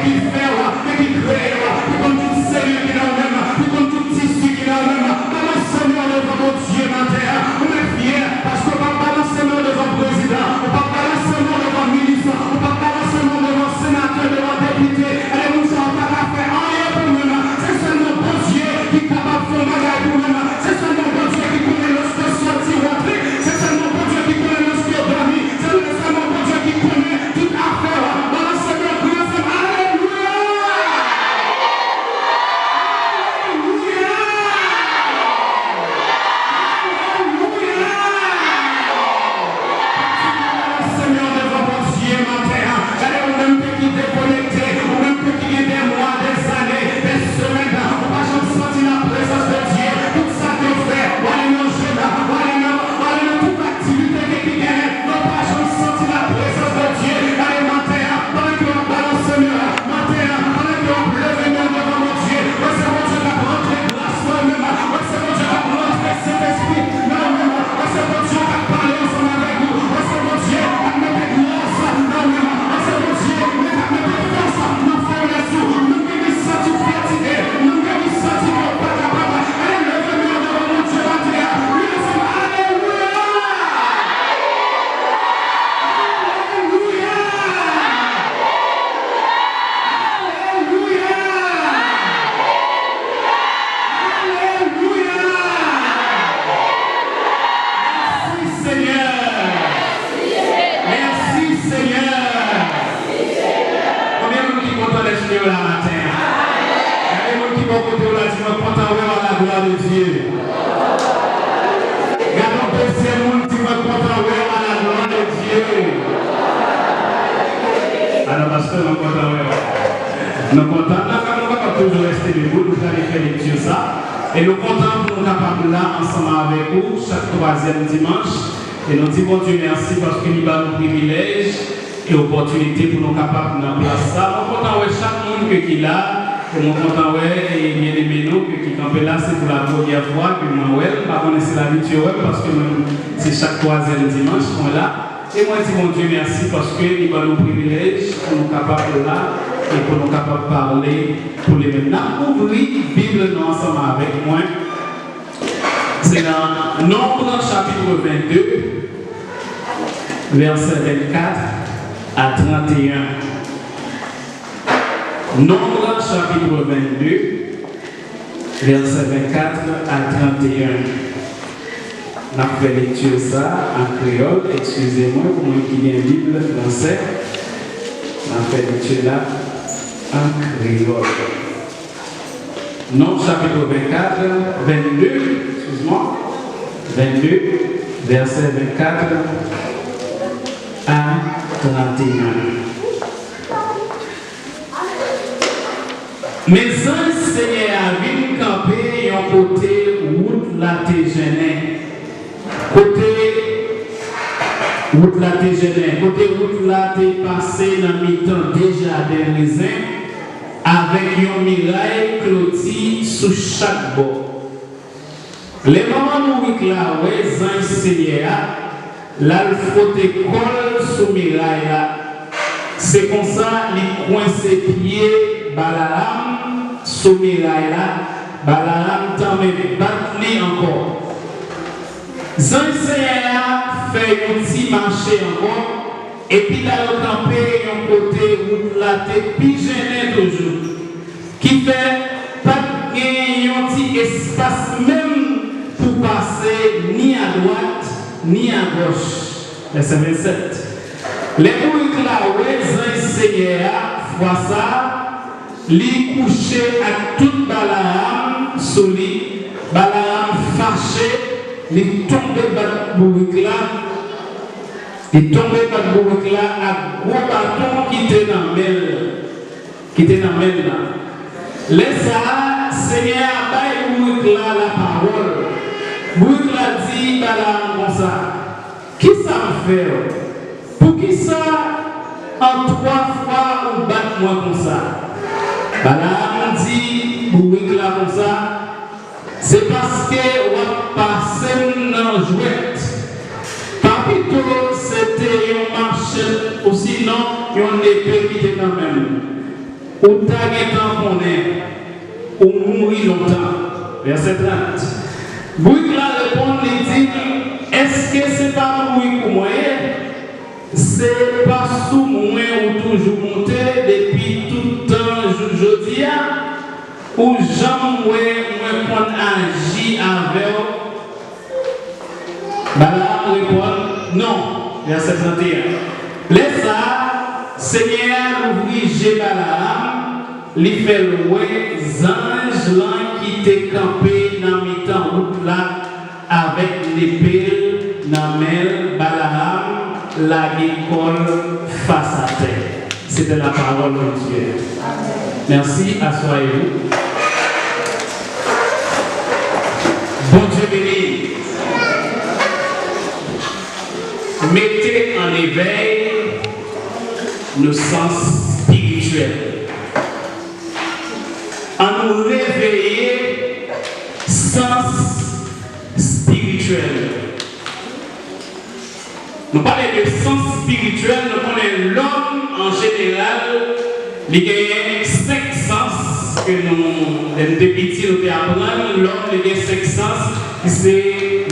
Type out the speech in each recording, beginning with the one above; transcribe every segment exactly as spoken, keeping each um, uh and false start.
ki fè w, men ki kreye w, ki konn tout selil ki nan ou menm, ki konn tout tisi ki nan ou menm. Balanse men w devan Bondye maten an. Ou mèt fyè, paske w p ap balanse men w devan prezidan, ou p ap balanse men w devan minis, ou p ap balanse men w devan senatè, devan depite. Gade moun sa yo pa ka fè anyen pou ou menm. Se sèlman Bondye ki kapab fè yon bagay pou ou menm. Se sèlman Bondye ki konnen lòske w sòti rantre. Se sèlman Bondye ki konnen lòske w dòmi. Se sèlman Bondye ki konnen tout afè w. Balanse men w, kriye ansanm, alelouya! Alelouya! Alelouya! Balanse men w devan Bondye maten an. Gade ou menm ki dekonekte, ou menm ki gen dè mwa, dè zane, dè semèn, ou pa janm santi laprezans de Dye. Tout sa ke w fè, w ale nan jèn, w ale nan, w ale nan tout aktivite ke ki genyen, men w pa janm santi laprezans de Dye. Gade maten an, pandan ke w ap balanse men w, maten an, pandan ke w ap leve men w devan Bondye, wè se Bondye k ap rantre gras nan ou menm, wè se Bondye k ap rantre Sentespri nan ou menm, wè se Bondye k ap pale ansanm avèk ou, wè se Bondye k ap mete gras nan ou menm, wè se Bondye k ap mete fòs nan feblès ou. Menm ke w santi w fatige, menm ke w santi ke w pa kapab, ale leve men w devan Bondye maten an. Kriye ansanm, alelouya! Alelouya! Alelouya! Alelouya! Mèsi, Senyè! Mèsi, Senyè! Konbyen moun ki kontan lè Senyè la maten an? Gade moun ki bò kote w la, di, "Mwen kontan wè w, à la gloire de Dieu." Gade yon dezyèm moun, di, "Mwen kontan wè w, à la gloire de Dieu." Alò, pastè, mwen kontan wè w. Nou kontan, nou kapab toujou rete debou, nou prale fè lekti sa. E nou kontan pou nou kapab la ansanm avèk ou chak twazyèm dimanch. E nou di Bondye mèsi paske li ba nou privilèj e opòtinite pou nou kapab nan plas sa. Mwen kontan wè chak moun ke ki la, e mwen kontan wè, e byeneme nou ke ki kanpe la, se pou la premyè fwa ke mwen wè l, m pa konnen si l abitye wè m, paske mwen, se chak twazyèm dimanch mwen la. E mwen di Bondye mèsi paske li ban nou privilèj pou nou kapab la e pou nou kapab pale pou li menm. N ap ouvri Bib nou ansanm avèk mwen. Se nan Nonb chapit vennde, vèsè vennkat a tranteyen. Nonb chapit vennde, vèsè vennkat a tranteyen. N ap fè lekti sa an kreyòl. Eskize mwen pou moun ki gen Bib fransè. N ap fè lekti la an kreyòl. Nonb chapit vennkat, vennde, eskize mwen, vennde, vèsè vennkat a tranteyen. Men zanj Senyè a vin kanpe yon kote wout la te jennen. Kote wout la te jennen, kote wout la te pase nan mitan de jaden rezen, avèk yon miray kloti sou chak bò. Lè manman bourik la wè zanj Senyè a, l al fwote kò l sou miray la. Se konsa li kwense pye Balaam sou miray la, Balaam tanmen bat li ankò. Zanj Senyè a fè yon ti mache ankò, epi l al kanpe yon kote wout la te pi jennen toujou. Kifè, pa t gen yon ti espas menm pou pase ni adwat, ni agòch. Vèsè vennsèt. Lè bourik la wè zanj Senyè a, fwa sa a, li kouche ak tout Balaam sou li. Balaam fache, li tonbe bat bourik la. Li tonbe bat bourik la ak gwo baton ki te nan men l. ki te nan men l la. Lè sa a, Senyè a bay bourik la lapawòl. Bourik la di Balaam konsa, "Kisa m fè w? Poukisa an twa fwa ou bat mwen konsa?" Balaam di bourik la konsa, "Se paske w ap pase m nan jwèt. Pa pito se te yon machèt osinon yon nepe ki te nan men m." Ou ta gentan konnen, ou mouri lontan. Vèsè trant. Bourik la reponn, li di l, èske se pa bourik ou mwen ye? Se pa sou mwen ou toujou moute depi tout tan jouk jodi a? Ou janm wè mwen konn aji avè w? Balaam reponn, non. Vèsè trant e en. Lè sa a, Senyè a louvri je Balaam, li fè l wè zanj lan ki te kanpe nan mitan wout la avèk nepe l nan men l. Balaam lage kò l fas atè. C'était la parole de Dieu. Merci, asseyez-vous. Bondye beni. Mete an evèy nou sans spirityèl. Ann nou reveye sans spirityèl. Nou pale de sans spirityèl, nou konnen lòm an jeneral, li genyen senk sans ke nou, lè nou te piti, nou te aprann, lòm li gen senk sans, ki se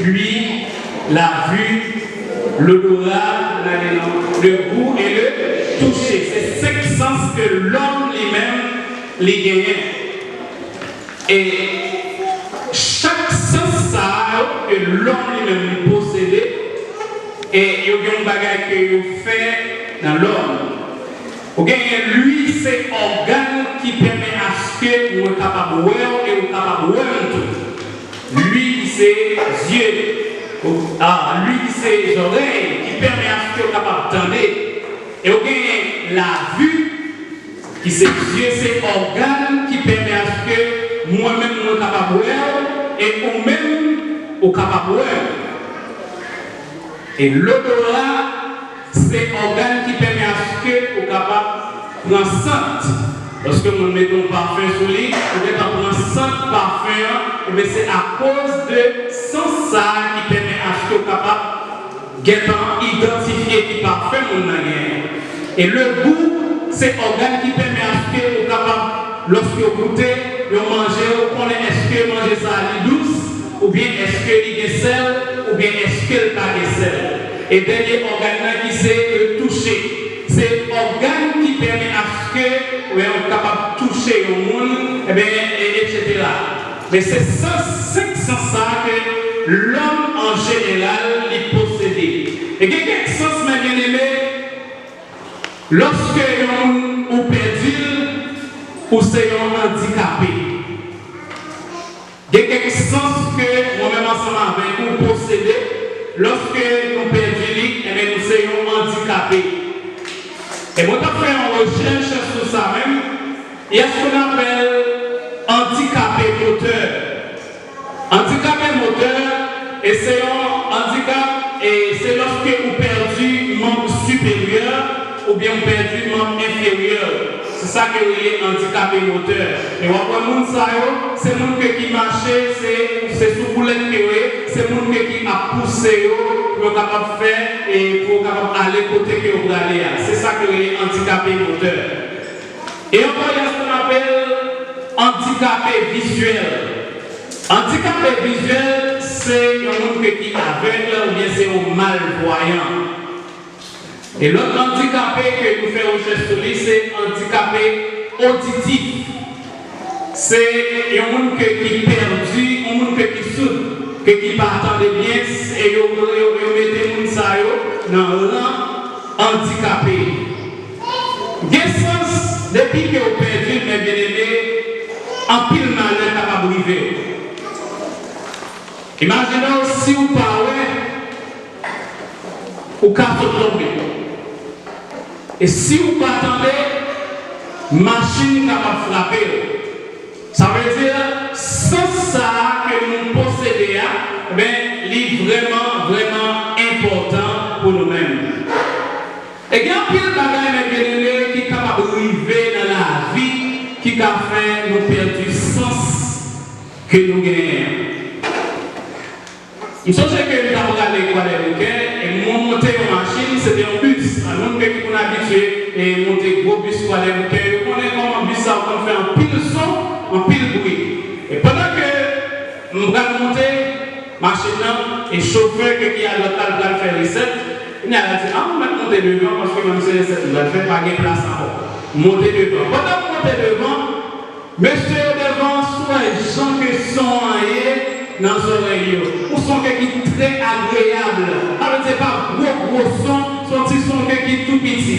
l'ouïe, la vue, l'odorat, le goût et le toucher. Se senk sans ke lòm li menm li genyen. E chak sans sa yo ke lòm li menm li posede, e yo gen yon bagay ke yo fè nan lòm. Ou genyen l'ouïe, se ògàn ki pèmèt aske mwen kapab wè w e ou kapab wè m tou. L'ouïe ki se zye, ou, a, l'ouïe ki se zòrèy, ki pèmèt aske w kapab tande. E ou genyen la vue, ki se zye, se ògàn ki pèmèt aske mwen menm mwen kapab wè w e ou menm ou kapab wè m. E l'odorat, se ògàn ki pèmèt aske ou kapab pran sant. Lòske moun mete yon pafen sou li, ou gentan pran sant pafen an, ebyen se akoz de sans sa a ki pèmèt aske ou kapab gentan idantifye ki pafen moun nan genyen. E le goût, se ògàn ki pèmèt aske ou kapab, lòske w goute yon manje, ou konnen èske manje sa a li dous, oubyen èske li gen sèl, oubyen èske l pa gen sèl. E dènye ògàn nan ki se le toucher. Se ògàn ki pèmèt aske, ou kapab touche yon moun, ebyen, e, etsetera. Men se sans, senk sans sa a ke lòm an jeneral li posede. E gen kèk sans, men byeneme, lòske yon moun ou pèdi l, ou se yon andikape. Gen kèk sans ke mwen menm ansanm avèk ou posede, lòske nou pèdi li, enben nou se yon andikape. E mwen t ap fè yon rechèch sou sa menm, il y a ce qu'on appelle andikapé moteur. Andikapé moteur, e se yon andikap, e se lòske ou pèdi manm siperyè oubyen ou pèdi manm enferyè. Se sa ke yo rele andikapé moteur. E w ap wè moun sa yo, se moun ke ki mache, se, se sou boulèt ke yo ye, se moun ke ki ap pouse yo pou yo kapab fè, e pou yo kapab ale kote ke yo prale a. Se sa ke yo rele andikapé moteur. E ankò, il y a ce qu'on appelle andikapé vizyèl. Andikapé vizyèl, se yon moun ke ki avèg oubyen se yon malvwayan. E lòt andikapé ke nou fè rechèch sou li, se andikapé oditif. Se yon moun ke ki pèdi, yon moun ke ki soud, ke ki pa tande byen, e yo, yo, yo mete moun sa yo nan ran andikape. Gen sans, depi ke w pèdi l, men byeneme, anpil malè kapab rive w. Imajine w, si w pa wè, ou ka sot tonbe. E si w pa tande, machin kapab frape w. Sa vle di, sans sa a ke nou posede a, ben, li vrèman, vrèman enpòtan pou nou menm. E gen anpil bagay, men byeneme, ki kapab rive nan lavi, ki ka fè nou pèdi sans ke nou genyen an. M sonje ke m t ap prale Kwadèboukè, e mwen monte yon machin, se te yon bis. Moun ki konn abitye, e, monte gwo bis Kwadèboukè, yo konnen kòman bis Monte machin nan, e chofè ke ki al lòt la, l pral fè resèt. Kounye a, l di, "A, ou mèt monte devan, paske menm se resèt m pral fè, pa gen plas ankò." Monte devan. Pandan m monte devan, mesye yo devan, si w wè jan ke son an ye nan zòrèy yo. Yon son ke ki trè agreyab. Sa vle di, se pa gwo, gwo son, se yon ti son ke ki tou piti.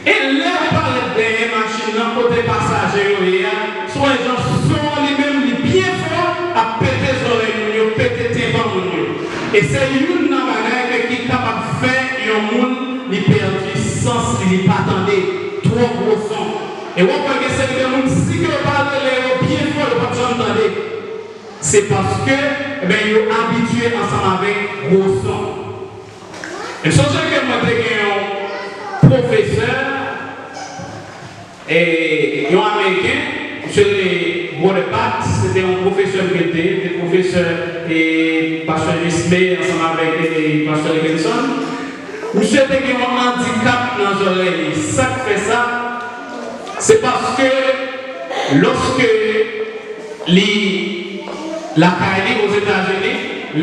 E lè w parèt dèyè machin nan kote pasaje yo ye a, si w wè jan son an li menm li byen fò, ap pete zòrèy moun yo, pete tenpan moun yo. E se youn nan bagay ke ki kapab fè yon moun li pèdi sans li, li pa tande, twò gwo son. E w ap wè gen seri de moun, si ke yo pa rele yo byen fò, yo p ap janm tande. Se paske, ebyen, yo abitye ansanm avèk gwo son. E m sonje ke mwen te gen yon pwofesè, e, yon Ameriken, misye rele Brother Pat, se te yon pwofesè m te, te pwofesè, e, pastè Gisme ansanm avèk, e, pastè Ricketson. Misye te gen yon andikap nan zòrèy li. Sa k fè sa? Se paske lòske li lakay li Ozetazini,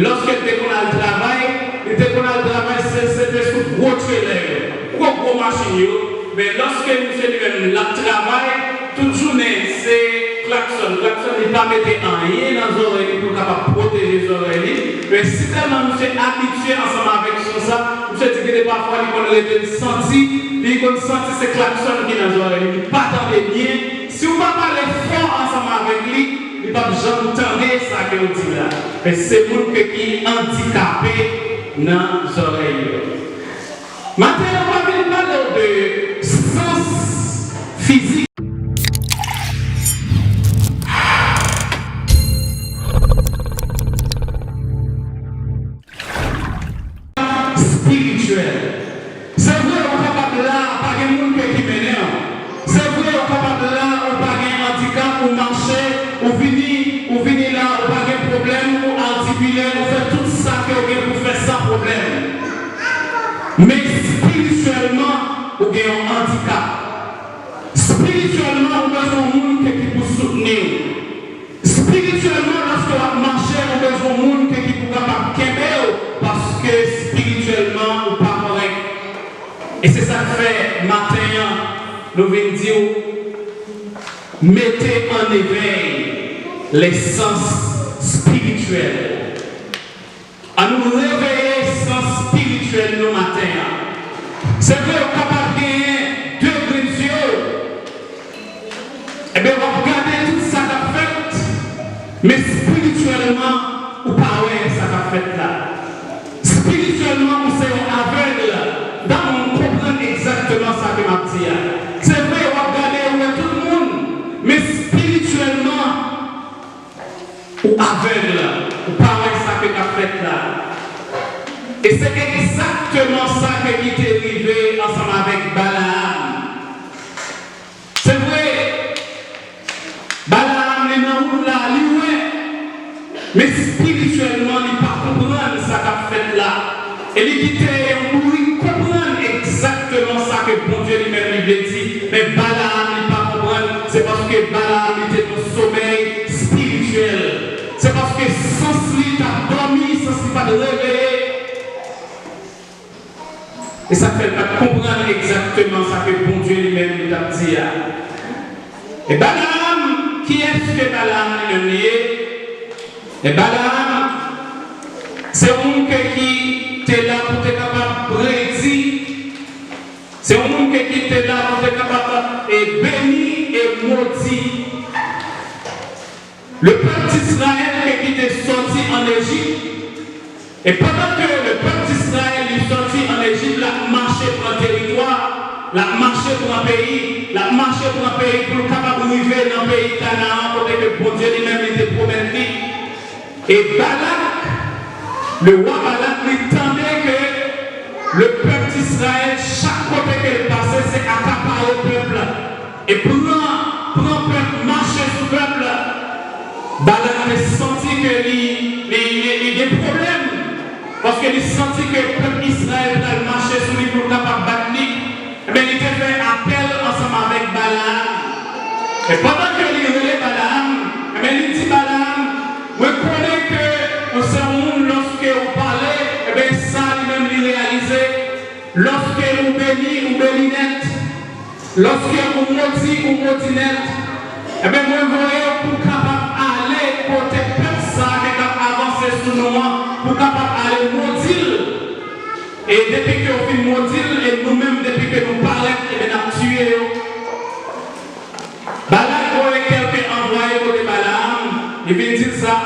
lòske l te konn al travay, li te konn al travay, se, se te sou gwo trelè yo, gwo, gwo machin yo, men lòske misye li menm l ap travay, tout jounen, se klakson, klakson, li pa mete anyen nan zòrèy li pou l kapab pwoteje zòrèy li, men si tèlman misye abitye ansanm avèk son sa, misye di gen de pafwa li konn rete l santi, li konn santi se klakson ki nan zòrèy li, li pa tande byen, si w pa pale fò ansanm avèk li, li p ap janm tande sa ke w di la. Men se moun ke ki andikape nan zòrèy yo. Maten an, m pa vin pale w de sans fizik. Espirityèl. Se vre, ou kapab la, pa gen moun ke ki mennen w. Se vre, ou kapab la, ou pa gen andikap, ou mache, ou vini, ou vini la, ou pa gen pwoblèm, ou artikile, ou fè tout sa ke w gen pou fè san pwoblèm. Men espirityèlman, ou gen yon andikap. Espirityèlman, ou bezwen yon moun ke ki pou soutni w. Espirityèlman, lòske w ap mache, ou bezwen moun ke ki pou kapab kenbe w, paske espirityèlman, ou pa kòrèk. E se sa k fè, maten an, nou vin di w, mete an evèy les sens spirituels. Ann nou reveye sans espirityèl nou maten an. Se vre, ou kapab genyen de grenn zye w. Ebyen, w ap gade tout sa k ap fèt, men espirityèlman, ou pa wè sa k ap fèt la. Espirityèlman, ou se yon avèg. Dam, ou konprann egzakteman sa ke m ap di a. Se vre, w ap gade, ou wè tout moun, men espirityèlman, ou avèg, ou pa wè sa ke k ap fèt la. E se egzakteman sa ke ki te rive ansanm avèk Balaam. Se vre, Balaam li nan wout la, li wè, men espirityèlman li pa konprann sa k ap fèt la. E li kite yon bourik konprann egzakteman sa ke Bondye li menm li vle di. Men Balaam li pa konprann, se paske Balaam li te nan somèy espirityèl. Se paske sans li t ap dòmi, sans li pa t reveye. E sa k fè l pa t konprann egzakteman sa ke Bondye li menm li t ap di a. E Balaam, kiyès ke Balaam li menm li ye? E Balaam, se yon moun ke ki te la pou te kapab predi, se yon moun ke ki te la pou te kapab, e, beni e modi. Le pèp d'Izrayèl ke ki te sòti ann Ejip, e pandan ke le pèp d'Izrayèl li sòti ann Ejip, l ap mache pran teritwa, l ap mache pran peyi, l ap mache pran peyi pou l kapab rive nan peyi Kanaan kote ke Bondye li menm li te pwomèt li. E Balak, le wa Balak, li tande ke le pèp d'Izrayèl, chak kote ke l pase, se akapare pèp la. E pran, pran pèp, mache sou pèp la. Balak te santi ke li, li, li, li gen pwoblèm. Paske li santi ke pèp Izrayèl pral mache sou li pou l kapab bat li. Ebyen, li te fè apèl ansanm avèk Balaam. E pandan ke li rele Balaam, ebyen, li di Balaam, mwen konnen ke Lòske ou modi, ou modi nèt, ebyen, mwen voye w pou w kapab ale kote pèp sa a ki t ap avanse sou nou an, pou w kapab ale modi l. E depi ke w fin modi l, e nou menm, depi ke nou parèt, ebyen, n ap tiye yo. Balak voye kèlke anvwaye kote Balaam, li vin di l sa.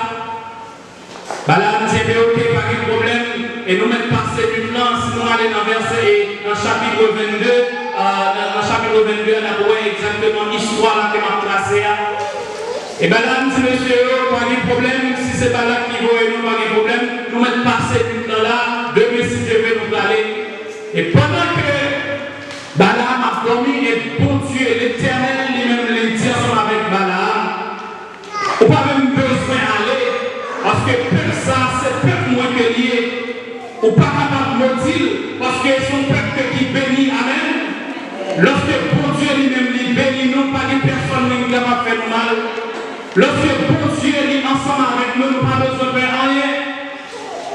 Balaam di, ebyen, oke, pa gen pwoblèm, e nou mèt pase nuit lan, si nou ale nan vèsè, e nan chapit vennde, a, nan, nan chapit vennde a, n ap wè egzakteman istwa la ke m ap trase a. E Balaam di mesye yo, pa gen pwoblèm, si se Balak ki voye nou, pa gen pwoblèm, nou mèt pase nuit lan la, demen si Dye vle nou prale. E pandan ke Balaam ap dòmi, e Bondye, Letènèl li menm, li di ansanm avèk Balaam, ou pa menm bezwen ale, paske pèp sa a, se pèp mwen ke li ye. Ou pa kapab modi l, paske se yon pèp ke ki beni. Amèn. Lòske Bondye li menm li beni nou, pa gen pèsonn menm ki kapab fè nou mal. Lòske Bondye li ansanm avèk nou, nou pa bezwen pè anyen.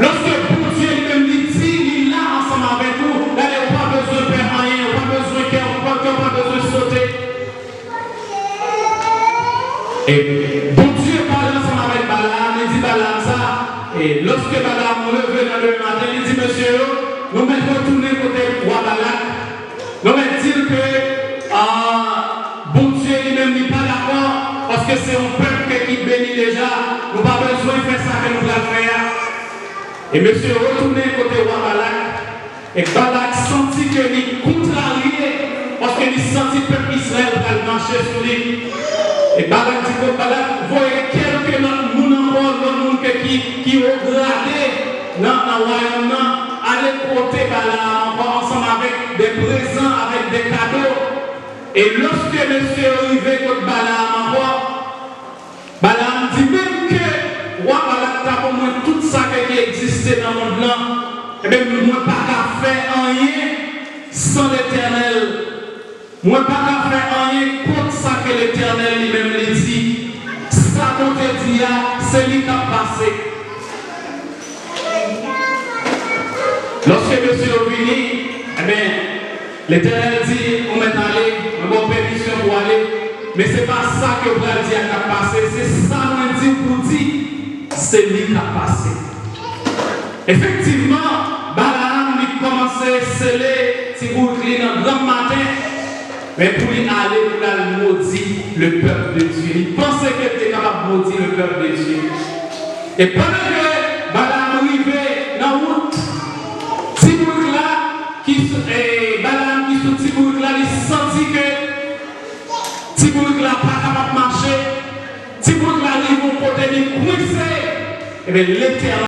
Lòske Bondye li menm li di li la ansanm avèk ou, gade, ou pa bezwen pè anyen, ou pa bezwen kè, ou pa, kè ou pa bezwen sote. E Bondye pale ansanm avèk Balaam, li di Balaam sa, e lòske Balaam leve nan demen maten, li di mesye yo, nou mèt retounen kote wa Balak, nou mèt di l ke, a, Bondye li menm li pa dakò, paske se yon pèp ke ki beni deja, nou pa bezwen fè sa ke nou pral fè a. E mesye yo retounen kote wa Balak, e Balak santi ke li kontrarye, paske li santi pèp Izrayèl pral mache sou li. E Balak di, kot Balak voye kèlke lòt moun ankò, lòt moun ke ki, ki wo grade nan, nan wayòm nan, ale kote Balaam ankò ansanm avèk de prezan, avèk de kado. E lòske mesye yo rive kot Balaam ankò, Balaam di, menm ke wa Balak ta ban mwen tout sa ke ki egziste nan mond lan, ebyen, mwen pa ka fè anyen san Letènèl. Mwen pa ka fè anyen kont sa ke Letènèl li menm li di. Sa Bondye di a, se li k ap pase. Lòske mesye yo vini, ebyen, Letènèl di, ou mèt ale, mwen ba w pèmisyon pou w ale, men se pa sa ke w pral di a k ap pase, se sa mwen di w pou w di, se li k ap pase. Efektivman, Balaam li kòmanse sele ti bourik li nan granm maten, men pou li ale, pou l al modi le pèp de Dye. Li panse ke l te kapab modi le pèp de Dye. E pandan ke Balaam rive nan wout, ti bourik la ki sou, e, Balaam ki sou ti bourik la, li santi ke ti bourik la pa kapab mache. Ti bourik la rive yon kote li kwense. Ebyen, Letènèl